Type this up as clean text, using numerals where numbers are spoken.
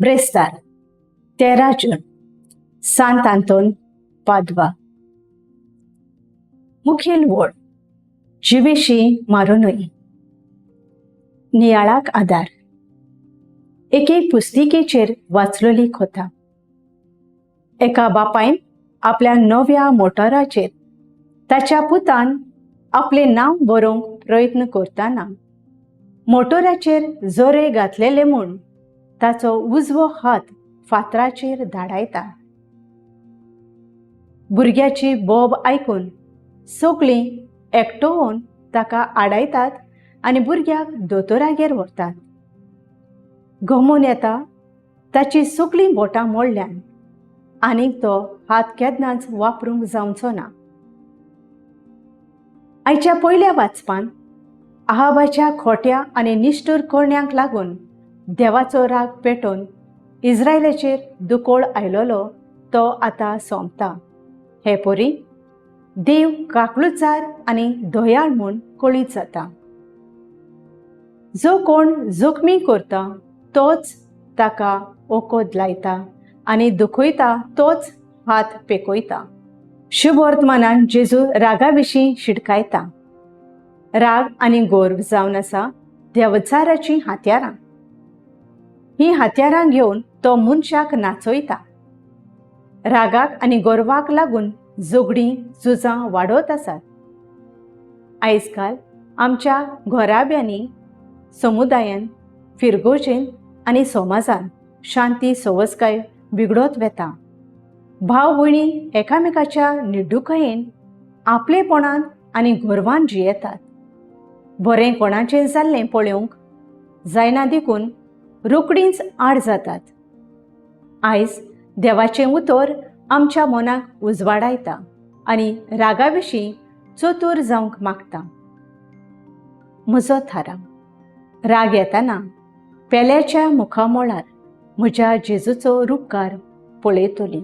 ब्रेस्तार 13 जून, सांत आंतोन, पादवा. मुखेल वळ, जिवेशी मारुनूय. नियाळाक आदार, एके पुस्तिकेचेर वाचलोली कथा. एका बापायन आपल्या नव्या मोटराचेर ताच्या पुतान आपलें नांव बरोवंक प्रयत्न करतना मोटराचेर जोरे घातलेले म्हूण ताचो उजवो हात फातराचेर धाडायता. भुरग्याची बोब आयकून सगळीं एकटोवन ताका आडायतात आनी भुरग्याक दोतोरागेर व्हरतात. गमून येता, ताची सगळीं बोटां मोडल्यान आनीक तो हात केन्नाच वापरूंक जावचो ना. आयच्या पयल्या वाचपान आहाबाच्या खोट्या आनी निश्ठूर करण्यांक लागून देवाचो राग पेटोवन इस्रायलाचेर दुकोळ आयलोलो तो आतां सोंपता. हे परी देव काकळुचार आनी दयाळ म्हूण कळीत जाता. जो कोण जखमी करता तोच ताका ओकोद लायता आनी दुखयता तोच हात पेकयता. शुभवर्तमानान जेजू रागा विशीं शिडकायता. राग आनी गोर्व जावन आसा देवचाराचीं हात्यारां. हीं हात्यारां घेवन तो मनशाक नाचयता. रागाक आनी गोरवाक लागून झगडीं झुजां वाडत आसात. आयज काल आमच्या घराब्यांनी, समुदायान, फिरगोजेन आनी समाजान शांती सवसकाय बिगडत वेता. भाव भयणी एकामेकाच्या निड्डुकायेन, आपलेपणान आनी गर्वान जियेतात. बरें कोणाचें जाल्लें पळोवंक जायना देखून रोकडींच आड जातात. आयज देवाचें उतर आमच्या मनाक उजवाडायता आनी रागा विशीं चतूर जावंक मागता. म्हजो थाराव, राग येताना पेल्याच्या मुखामळार म्हज्या जेजूचो रुपकार पळयतली.